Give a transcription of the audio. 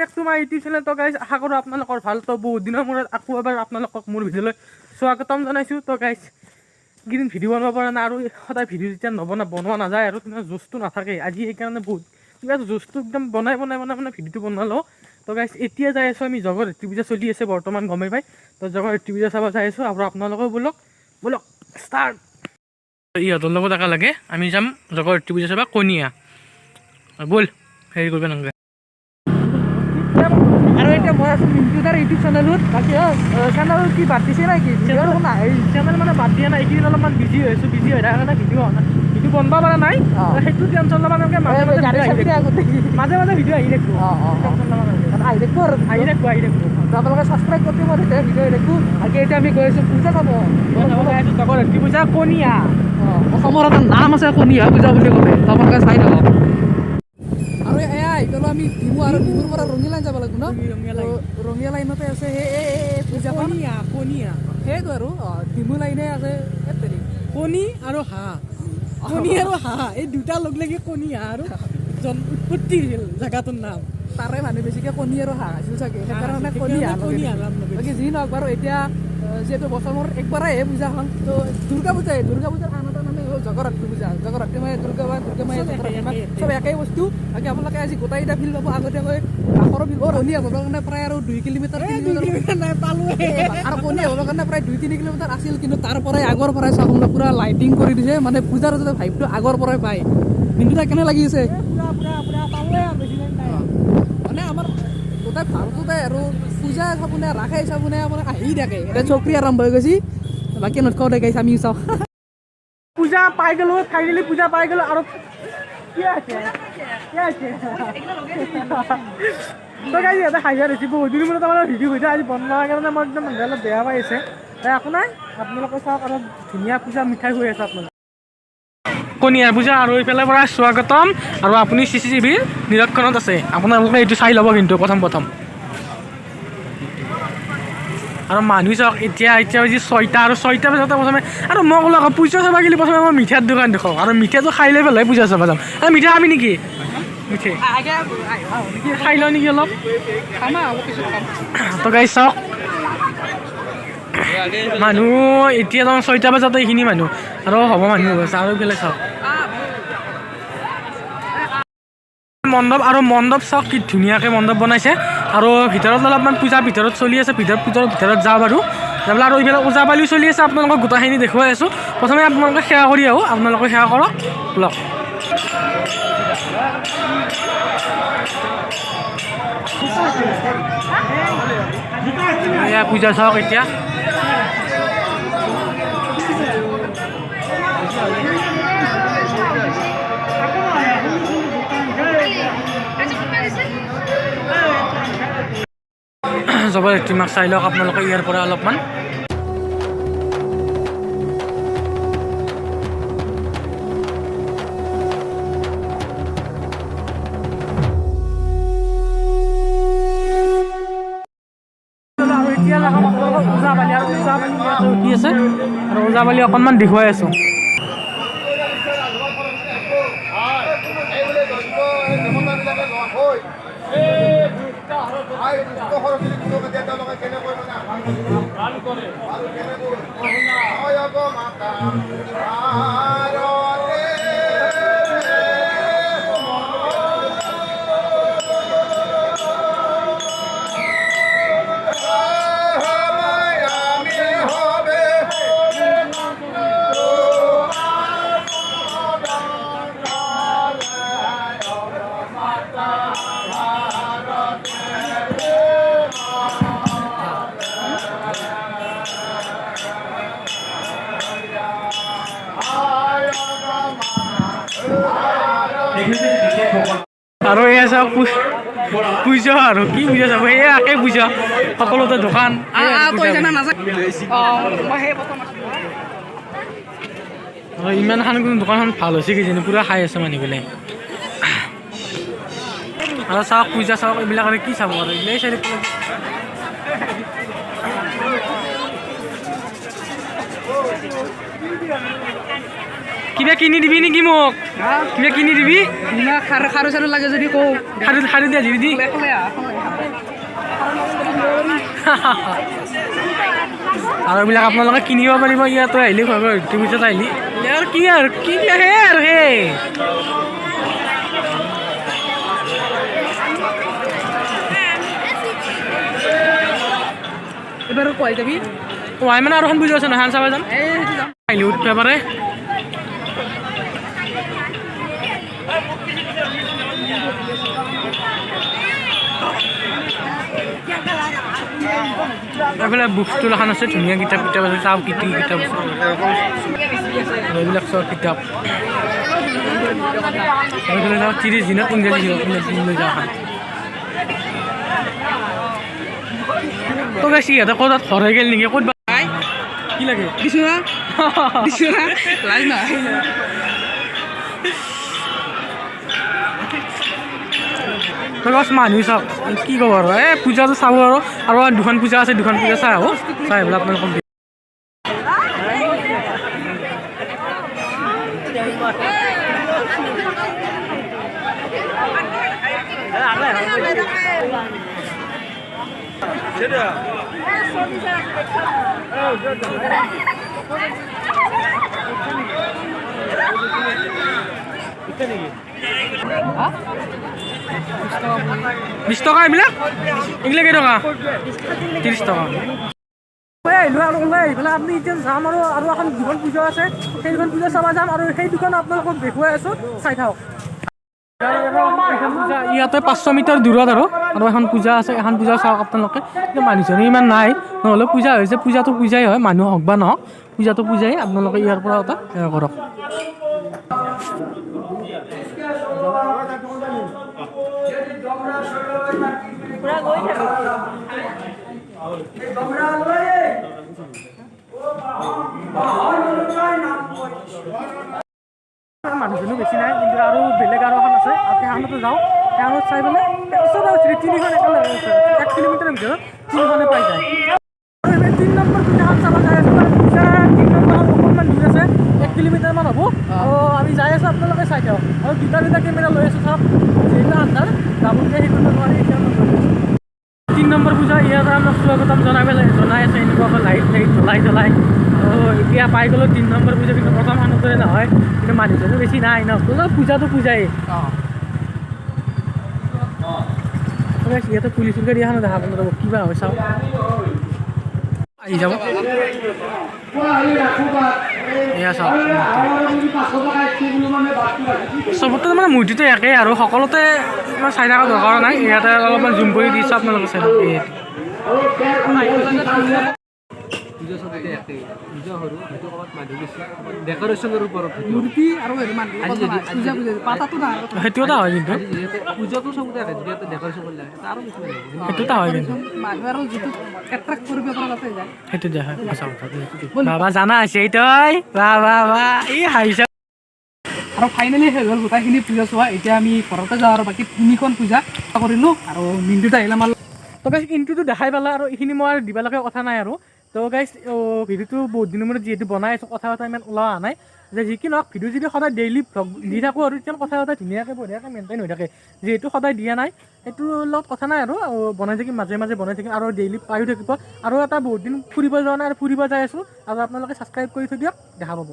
Back to my YouTube channel. তো guys, আশা কৰোঁ আপোনালোকৰ ভাল। তো বহুত দিনৰ মূৰত আকৌ এবাৰ আপোনালোকক মোৰ ভিডিঅ'লৈ স্বাগতম জনাইছোঁ। তো গাইজ, এইকেইদিন ভিডিঅ' বনাব পৰা নাই আৰু সদায় ভিডিঅ' যেতিয়া বনোৱা নাযায় আৰু তেনেকুৱা জোচটো নাথাকে। আজি সেইকাৰণে বহুত কিবা জোচটো একদম বনাই বনাই বনাই বনাই ভিডিঅ'টো বনালোঁ। তো গাইজ, এতিয়া যাই আছোঁ আমি, জগতৰাত্ৰি পূজা চলি আছে বৰ্তমান, গমেই পাই। তো জগতৰাত্ৰি পূজা চাব যাই আছোঁ আৰু আপোনালোকেও ব'লক ব'লক, ষ্টাৰ্ট। ইহঁতৰ লগত একেলগে আমি যাম জগতৰাত্ৰি পূজা চাব কণীয়া। ব'ল, হেৰি কৰিব নালাগে। আৰু এতিয়া মই আছো মিণ্টুদাৰ ইউটিউব চেনেলত। বাকী চেনেল কি বাদ দিছে নেকি? ভিডিঅ' দেখোন নাহেই। চেনেল মানে বাদ দিয়া নাই, এইকেইদিন অলপমান বিজি হৈ আছোঁ। বিজি হৈ থকাৰ কাৰণে ভিডিঅ' হোৱা নাই, ভিডিঅ' বনাব পৰা নাই। সেইটো টেনশ্যন ল'ব নালাগে, মাজে মাজে গাড়ী ভিডিঅ' আহি চাবি থাকিব। আগতে। মাজে মাজে ভিডিঅ' আহি থাকিব। অঁ অঁ টেনশ্যন ল'ব নালাগে। আহি থাকিব আৰু। আহি থাকিব, আহি থাকিব। তো আপোনালোকে ছাবস্ক্ৰাইব কৰি দিব, তেতিয়া ভিডিঅ' আহি থাকিব। বাকী এতিয়া আমি গৈ আছো পূজা চাব। মই চাব যাই আছোঁ জগতৰাত্ৰি পূজা কণীয়া। অসমৰ এটা নাম আছে কণীয়া পূজা বুলি ক'লে। তো আপোনালোকে চাই থাকক। আৰু এয়া আহি পেলাই আমি ডিমু, আৰু ডিমুৰ পৰা ৰঙিয়া লাইন যাব লাগিব ন? ৰঙিয়া লাইন। তো ৰঙিয়া লাইনতে আছে সেই এই পূজাখন। কণীয়া, কণীয়া। সেইটো আৰু ডিমু লাইনে আছে এই তেৰি। কণী আৰু হাঁহ, কণী আৰু হাঁহ, এই দুটা লগ লাগি কণী হাঁহ আৰু উৎপত্তি হৈছিল জেগাটোৰ নাম। তাৰে মানুহ বেছিকে কণী আৰু হাঁহ আছিল চাগে, সেইকাৰণে কণী হাঁহ লগাই কণী দিছে। হাঁহ নাম লগাই। বাকী যি নহওক বাৰু, এতিয়া যিহেতু বছৰৰ একবাৰেই আহে পূজাখন, তো দুৰ্গা পূজাই, দুৰ্গা পূজাৰ আন এটা নামেই হ'ল জগৰাত্ৰি পূজা। জগৰাত্ৰি মানে দুৰ্গা বা দুৰ্গা মানে চব একেই, জগৰাত্ৰি মানে একেই, চব একেই বস্তু। বাকী আপোনালোকে আজি গোটেইকেইটা ফিল পাব। আগতীয়াকৈ ৰাসৰো ফিল কণী হ'বৰ কাৰণে প্ৰায় আৰু 2 কিলোমিটাৰ, 3 কিলোমিটাৰ কিলোমিটাৰ নাই, পালোৱে। আৰু কণী হ'বৰ কাৰণে প্ৰায় 2-3 কিলোমিটাৰ আছিল। কিন্তু তাৰ পৰাই আগৰ পৰাই চাওক, আপোনালোক পুৰা লাইটিং কৰি দিছে, মানে পূজাৰ যাতে ভাইবটো আগৰ পৰাই পায়। মিণ্টুদা, কেনে লাগি আছে? পুৰা পুৰা পুৰা পালোৱে আৰু বেছি টাইম নাই। মানে আমাৰ গোটেই ভাৰততে আৰু পূজা চাবনে, ৰাসে চাবনে, মানে আহি থাকে। এতিয়া চকৰি আৰম্ভ হৈ গৈছে। বাকী নথকাও দে গাইছ, আমি চাওঁ। পূজা পাই গ'লো, ফাইনেলি পূজা পাই গ'লো। আৰু কি আছে, কি আছে? তো গাইজ, ইয়াতে হাজিৰা হৈছে। বহুত দিনৰ মূৰত আমাৰ ভিডিঅ' হৈছে। আজি বনোৱাৰ কাৰণে মই একদম অলপ বেয়া পাই আছে। একো নাই, আপোনালোকে চাওক আৰু ধুনীয়া পূজা মিঠাই হৈ আছে আপোনালোক। কণীয়াৰ পূজা আৰু এইফালে পৰা স্বাগতম আৰু আপুনি চিচিটিভিৰ নিৰীক্ষণত আছে। আপোনালোকে এইটো চাই ল'ব কিন্তু প্ৰথম প্ৰথম। আৰু মানুহ চাওক, এতিয়া এতিয়া বাজি 6টা আৰু 6টা বজাতে প্ৰথমে আৰু মই ক'লো আকৌ পূজা চাব গ'লে প্ৰথমে মই মিঠাৰ দোকান দেখোঁ আৰু মিঠাটো খাই লৈ পেলাই পূজা চাব যাম। আৰু মিঠা খাবি নেকি? মিঠাই খাই লওঁ নেকি অলপ? তো গাইজ চাওক, মানুহ এতিয়া তাৰমানে 6টা বজাতে এইখিনি মানুহ আৰু হ'ব, মানুহ আছে। আৰু এইফালে চাওক মণ্ডপ, আৰু মণ্ডপ চাওক কি ধুনীয়াকৈ মণ্ডপ বনাইছে। আৰু ভিতৰত অলপমান পূজা ভিতৰত চলি আছে। ভিতৰত পূজাৰ ভিতৰত যাওঁ বাৰু যাবলৈ। আৰু এইফালে ওজাপালিও চলি আছে। আপোনালোকক গোটেইখিনি দেখুৱাই আছোঁ। প্ৰথমে আপোনালোকে সেৱা কৰি আহোঁ, আপোনালোকে সেৱা কৰক লওক। এয়া পূজা চাওক এতিয়া। জগতৰাত্ৰি মাক চাই লওক আপোনালোকে ইয়াৰ পৰা অলপমান। আৰু এতিয়া দেখাম আপোনালোকক ওজাপালি, আৰু ওজাপালি ইয়াতে উঠি আছে আৰু ওজাপালি অকণমান দেখুৱাই আছোঁ। আৰু এয়া চাওক পূজা, আৰু কি পূজা চাব, এয়া একে পূজা, সকলোতে দোকান। এয়া পূজা। আৰু ইমানখন কোনো দোকানখন ভাল হৈছে কিজানি, পূৰা খাই আছে মানুহবিলাক। আৰু চাওক পূজা চাওক, এইবিলাক আৰু কি চাব আৰু এইবিলাকেই চাই থাকিব লাগে। কিবা কিনি দিবি নেকি মোক? কিবা কিনি দিবি? না, খাৰু খাৰু চাৰু লাগে যদি কওঁ। খাৰু খাৰু দিয়া দিবি দি। আৰু এইবিলাক আপোনালোকে কিনিব পাৰিব ইয়াতে আহিলে, পিছত আহিলে আৰু কি আৰু কি সেই আৰু সেই। এইবাৰ কুৱাই যাবি? ৱাই মানে আৰু এখন পূজা আছে নহয়, চাব যাম। আহিলে উঠিব পাৰে। এইফালে বুক ষ্টল এখন আছে, ধুনীয়া কিতাপ কিতাপ আছে, চাওঁ কি কি কিতাপ আছে। এইবিলাক চব কিতাপ। এইফালে যাওঁ, 30 দিনত ইংৰাজী লৈ যাওঁ এখন। তো বেছি ইহঁতে ক'ত হৰাই গ'ল নেকি, ক'ত কি লাগে? দিছো না, দিছো না, লাজ না। মানুহ চাওক, কি ক'ব আৰু, এই পূজাটো চাব আৰু আৰু দুখন পূজা আছে, দুখন পূজা চাই আহোঁ, চাই পেলাই আপোনালোকক। 20 টকা এইবিলাক, এইবিলাক কেইটকা? 30 টকা। আহিলোঁ আৰু ওলাই আহি পেলাই আপুনি এতিয়া যাম আৰু আৰু এখন দুখন পূজা আছে, সেই দুখন পূজা চাব যাম আৰু সেই দুখন আপোনালোকক দেখুৱাই আছোঁ, চাই থাকক। পূজা ইয়াতে 500 মিটাৰ দূৰত আৰু আৰু এখন পূজা আছে, এখন পূজা চাওক আপোনালোকে। কিন্তু মানুহজনী ইমান নাই, নহ'লে পূজা হৈছে, পূজাটো পূজাই হয়, মানুহ হওক বা নহওক পূজাটো পূজাই। আপোনালোকে ইয়াৰ পৰা এটা সেৱা কৰক। মানুহজনো বেছি নাই, কিন্তু আৰু বেলেগ আৰু এখন আছে, আৰু সেইখনতো যাওঁ, সেইখনত চাই পেলাই ওচৰে ওচৰে তিনিখন একেলগে আছে, 1 কিলোমিটাৰৰ ভিতৰত তিনিখনে পাই যায়। আৰু এইবাৰ 3 নম্বৰ পূজাখন চাব যাই আছোঁ, আৰু পূজা 3 নম্বৰ অকণমান দূৰ আছে, 1 কিলোমিটাৰমান হ'ব। আৰু আমি যাই আছোঁ, আপোনালোকে চাই থাকক। আৰু দুটা দুটা কেমেৰা লৈ আছোঁ, চাওক, যিহেতু আন্ধাৰ যাবলগীয়া সেই কৰিব নোৱাৰি। এতিয়া 3 নম্বৰ পূজা ইয়াত আমাক স্বাগতম জনাই পেলাই জনাই আছে, এনেকুৱাকৈ লাইট লাইট জ্বলাই জ্বলাই। এতিয়া পাই গ'লোঁ 3 নম্বৰ পূজা, কিন্তু প্ৰথম দৰে নহয়, কিন্তু মানুহজনো বেছি নাই ন, পূজাটো পূজাই। ইয়াতে পুলিচৰ গাড়ী এখনো দেখা পালোঁ, কিবা হয় চাওঁ, আহি যাব। এয়া চাওক, চবতে মানে মূৰ্তিটো একেই আৰু সকলোতে ইমান চাই থকা দৰকাৰ নাই। ইয়াতে অলপমান জুম কৰি দিছোঁ, আপোনালোকে চাই থাকক। সেইটো এটা হয়, কিন্তু সেইটো এটা হয়, কিন্তু সেইটো দিয়া হয় সঁচা কথা। বাবা জানা আছে তই, বাহ বাহ বাহ, ই হাঁহিছে। আৰু ফাইনেলি শেষ হ'ল গোটেইখিনি পূজা চোৱা। এতিয়া আমি ঘৰতে যাওঁ আৰু বাকী তিনিখন পূজা কৰিলোঁ আৰু মিণ্টুত আহিলে আমাৰ। তো গাইছ, ইণ্ট্ৰটো দেখাই পালা আৰু এইখিনি মই আৰু দিব লগা কথা নাই আৰু। তো গাইছ, ভিডিঅ'টো বহুত দিনৰ মূৰত যিহেতু বনাই আছোঁ, কথা বতৰা ইমান ওলোৱা নাই যে, যি কি নহওক ভিডিঅ' যদি সদায় ডেইলি ভ্লগ দি থাকোঁ আৰু তেতিয়া কথা বতৰা ধুনীয়াকৈ বঢ়িয়াকৈ মেইনটেইন হৈ থাকে। যিহেতু সদায় দিয়া নাই, সেইটোৰ লগত কথা নাই আৰু বনাই থাকিম, মাজে মাজে বনাই থাকিম আৰু ডেইলি পায়ো থাকিব। আৰু এটা বহুত দিন ফুৰিব যোৱা নাই আৰু ফুৰিব যাই আছোঁ আৰু আপোনালোকে ছাবস্ক্ৰাইব কৰি থৈ দিয়ক, দেখা পাব।